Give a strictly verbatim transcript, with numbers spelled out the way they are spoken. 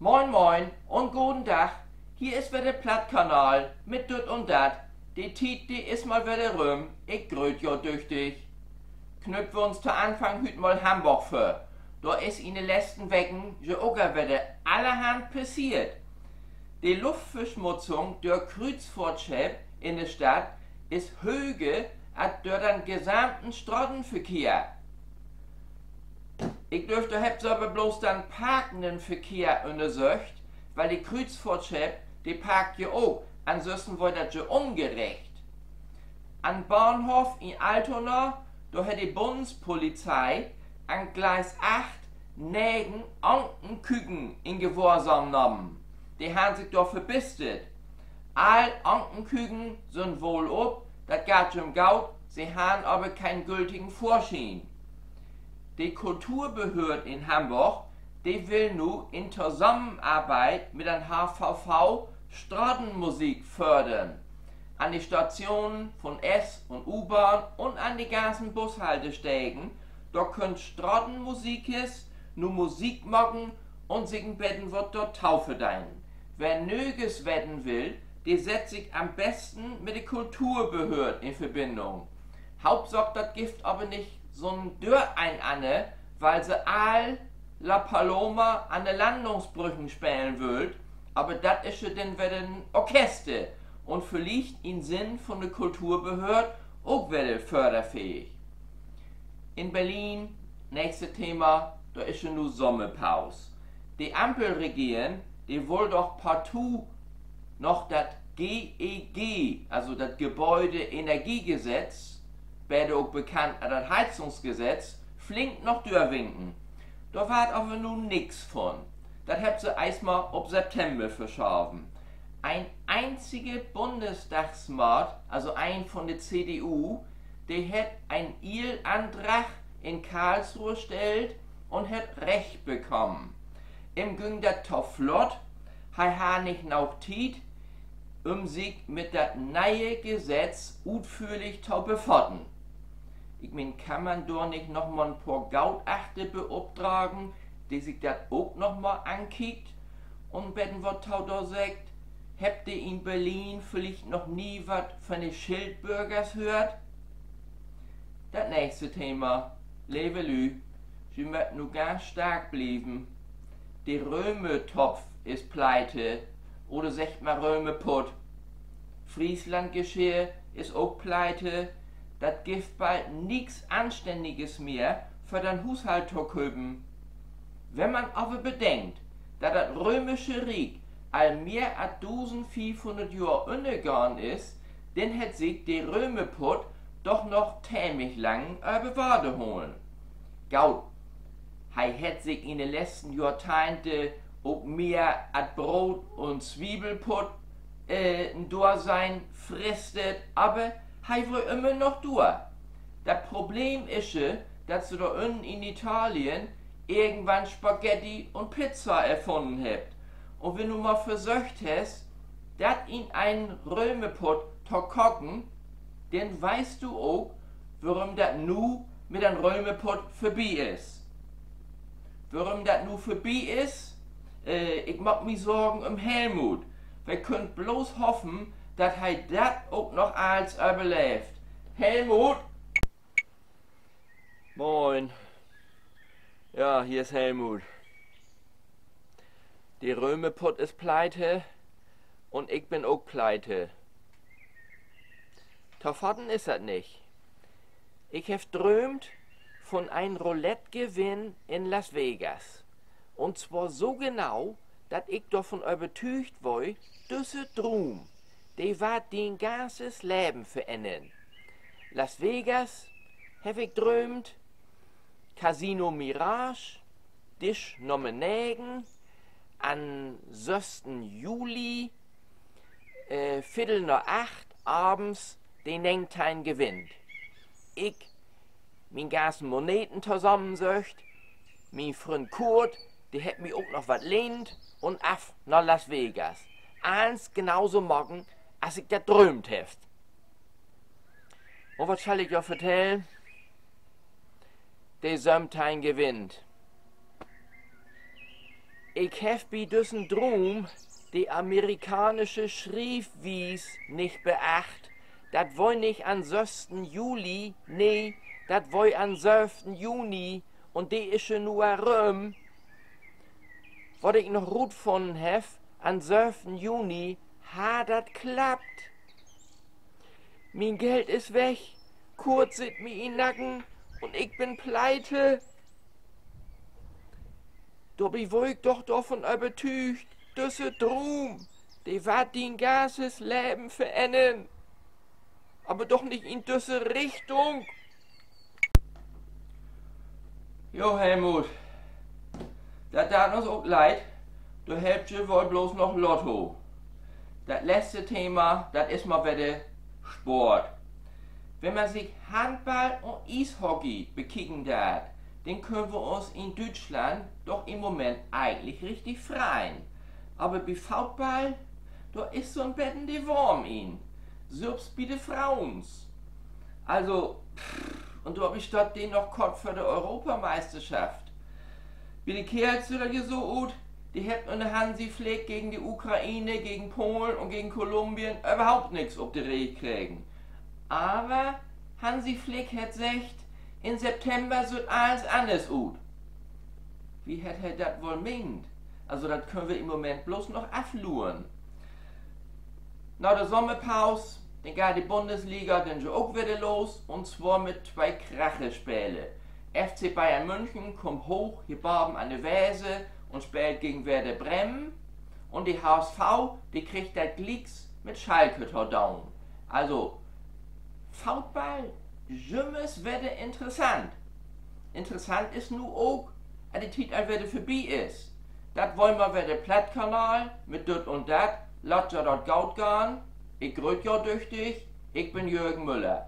Moin, moin un goden Dag. Hier is wedder de Plattkanal mit Düt un Dat. De Tiet, de is mal wedder rüm. Ik gröt jo düchtig. Knööpt wi uns to Anfang hüüt mal Hamborg vör. Dor is in de letzten Weken jo ok al wedder allerhand passeert. De Luftverschmutzung dör Krüüzfohrtscheep in de Stadt is höger as dör den gesamten Stratenverkehr. Ik glööv, dor hebbt se aver bloots den parkenden Verkehr ünnersöcht, wiel de Krüüzfohrtscheep, de parkt ja ok, ansünsten weer dat ja ungerecht. An'n Bahnhoff in Altona, dor hett de Bundspolizei an Gleis acht negen Ankenküken in Gewahrsam nahmen. De harrn sik dor verbistert. All Ankenküken sünd wohl op, dat geiht jüm goot, se harrn aver keen gültigen Fohrschien. De Kulturbehöörd in Hamborg, de will nu in Tosamenarbeit mit den H V V Stratenmusik fördern. An de Stationen vun S- un U-Bahn un an de ganzen Bushaltesteden, dor köönt Stratenmusikers nu Musik maken un sik en beten wat dorto verdenen. Wer Nee'es weten will, de sett sik an'n besten mit de Kulturbehöörd in Verbindung. Hauptsaak, dat gifft aver nich so'n Dörenanner, wiel se all La Paloma an de Landungsbrücken spelen wüllt, aver dat is je denn wedder en Orchester un villicht in'n Sinn vun de Kulturbehöörd ok wedder förderfähig. In Berlin, nächste Thema, dor is je nu Sommerpaus. De Ampelregeren, de wull doch partout noch dat G E G, also dat Gebäudeenergiegesetz, beter ok bekannt as dat Heizungsgesetz, flink noch dörwinken. Dor warrt aver nu nix vun. Dat hebbt se eerstmal op September verschaven. Een eenzige Bundsdagsmaat, also een vun de C D U, de hett en Ielandrag in Karlsruhe stellt un hett Recht bekamen. Em güng dat to flott, he harr nich noog Tiet, üm sik mit dat ne'e Gesetz utföhrlich to befaten. Ik meen, kann man dor nich noch mal en poor Gootachter beopdragen, de sik dat ok noch mal ankiekt un beten wat to dor seggt? Hebbt de in Berlin villicht noch nie wat vun de Schildbürgers höört? Dat nächste Thema. Leve Lüüd, ji mööt nu ganz stark blieven. De Römertopf is pleite, oder seggt man Römerpott. Friesland-Geschirr is ok pleite. Dat gifft bald nix Anstänniges mehr för den Huushalt to köpen. Wenn man aver bedenkt, dat dat Römersche Riek al mehr as dusendfiefhunnert Johr ünnergahn is, denn hett sik de Römerpott doch noch temlich lang över Water holen. Goot, he hett sik in de letzten Johrteihnte ok mehr as Broot- un Swiebelpott, äh, en Dorsien fristet, aver he weer ümmer noch dor. Dat Problem is je, dat se dor ünnen in Italien irgendwann Spaghetti un Pizza erfunnen hebbt. Un wenn du mal versöcht hest, dat in en Römerpott to kaken, denn weetst du ok, worüm dat nu mit den Römerpott vörbi is. Worüm dat nu vörbi is? Äh, ik maak mi Sorgen üm Helmut. Wi köönt bloots hoffen, dat he dat ok noch allens överleevt. Helmut? Moin. Ja, hier is Helmut. De Römerpott is pleite un ik bün ok pleite. To faten is dat nich. Ik heff dröömt vun en Roulette-Gewinn in Las Vegas. Un zwar so genau, dat ik dorvun övertüügt weer, düsse Droom, de warrt dien ganzes Leven verännern. Las Vegas heff ik dröömt, Casino Mirage, Disch Nummer negen, an'n sössten Juli, äh, Viddel na acht avends, de negenteihn gewinnt. Ik mien ganzen Moneten tosamensöcht, mien Fründ Kurt, de hett mi ok noch wat leent un af na Las Vegas. Allens genau so maken, as ik dat dröömt heff. Un wat schall ik jo vertellen? De söventeihn gewinnt. Ik heff bi düssen Droom de amerikaansche Schrievwies nich beacht. Dat weer nich an sössten Juli, nee, dat weer an söövten Juni, un de is je nu al rüm. Wat ik noch rutfunnen heff: an söövten Juni harr dat klappt. Mien Geld is weg, Kurt sitt mi in Nacken un ik bün pleite. Dorbi weer ik doch dorvon övertüügt, düsse Droom, de warrt dien ganzes Leven verännern. Aver doch nich in düsse Richtung. Jo, Helmut, dat deit uns ok leed. Dor helpt je woll bloots noch Lotto. Dat letzte Thema, dat is mal wedder Sport. Wenn man sik Handball un Ieshockey bekieken deit, denn köönt wi uns in Düütschland doch in'n Moment egentlich richtig freien. Aver bi Football, dor is so'n beten de Worm in. Sülvst bi de Froens. Also, un dorbi steiht de noch kort vör de Europameisterschaft. Bi de Keerls süht dat je so ut, de hebbt ünner Hansi Flick gegen de Ukraine, gegen Polen un gegen Kolumbien överhaupt nix op de Reeg kregen. Aver Hansi Flick hett seggt, in September süht allens anners ut. Wo hett he dat woll meent? Also, dat köönt wi in'n Moment bloots noch afluern. Na de Sommerpaus, denn geiht de Bundesliga denn jo ok wedder los, un zwar mit twee Kracherspele. F C Bayern München kummt hooch hier baven an de Werse un speelt gegen Werder Bremen. Un de H S V, de kriggt dat glieks mit Schalke to doon. Also, Football, jümmers wedder interessant. Interessant is nu ok, dat de Tiet al wedder vörbi is. Dat weer mal wedder de Plattkanal mit Düt un Dat. Laat jo dat goot gahn. Ik gröt jo düchtig. Ik bün Jörgen Müller.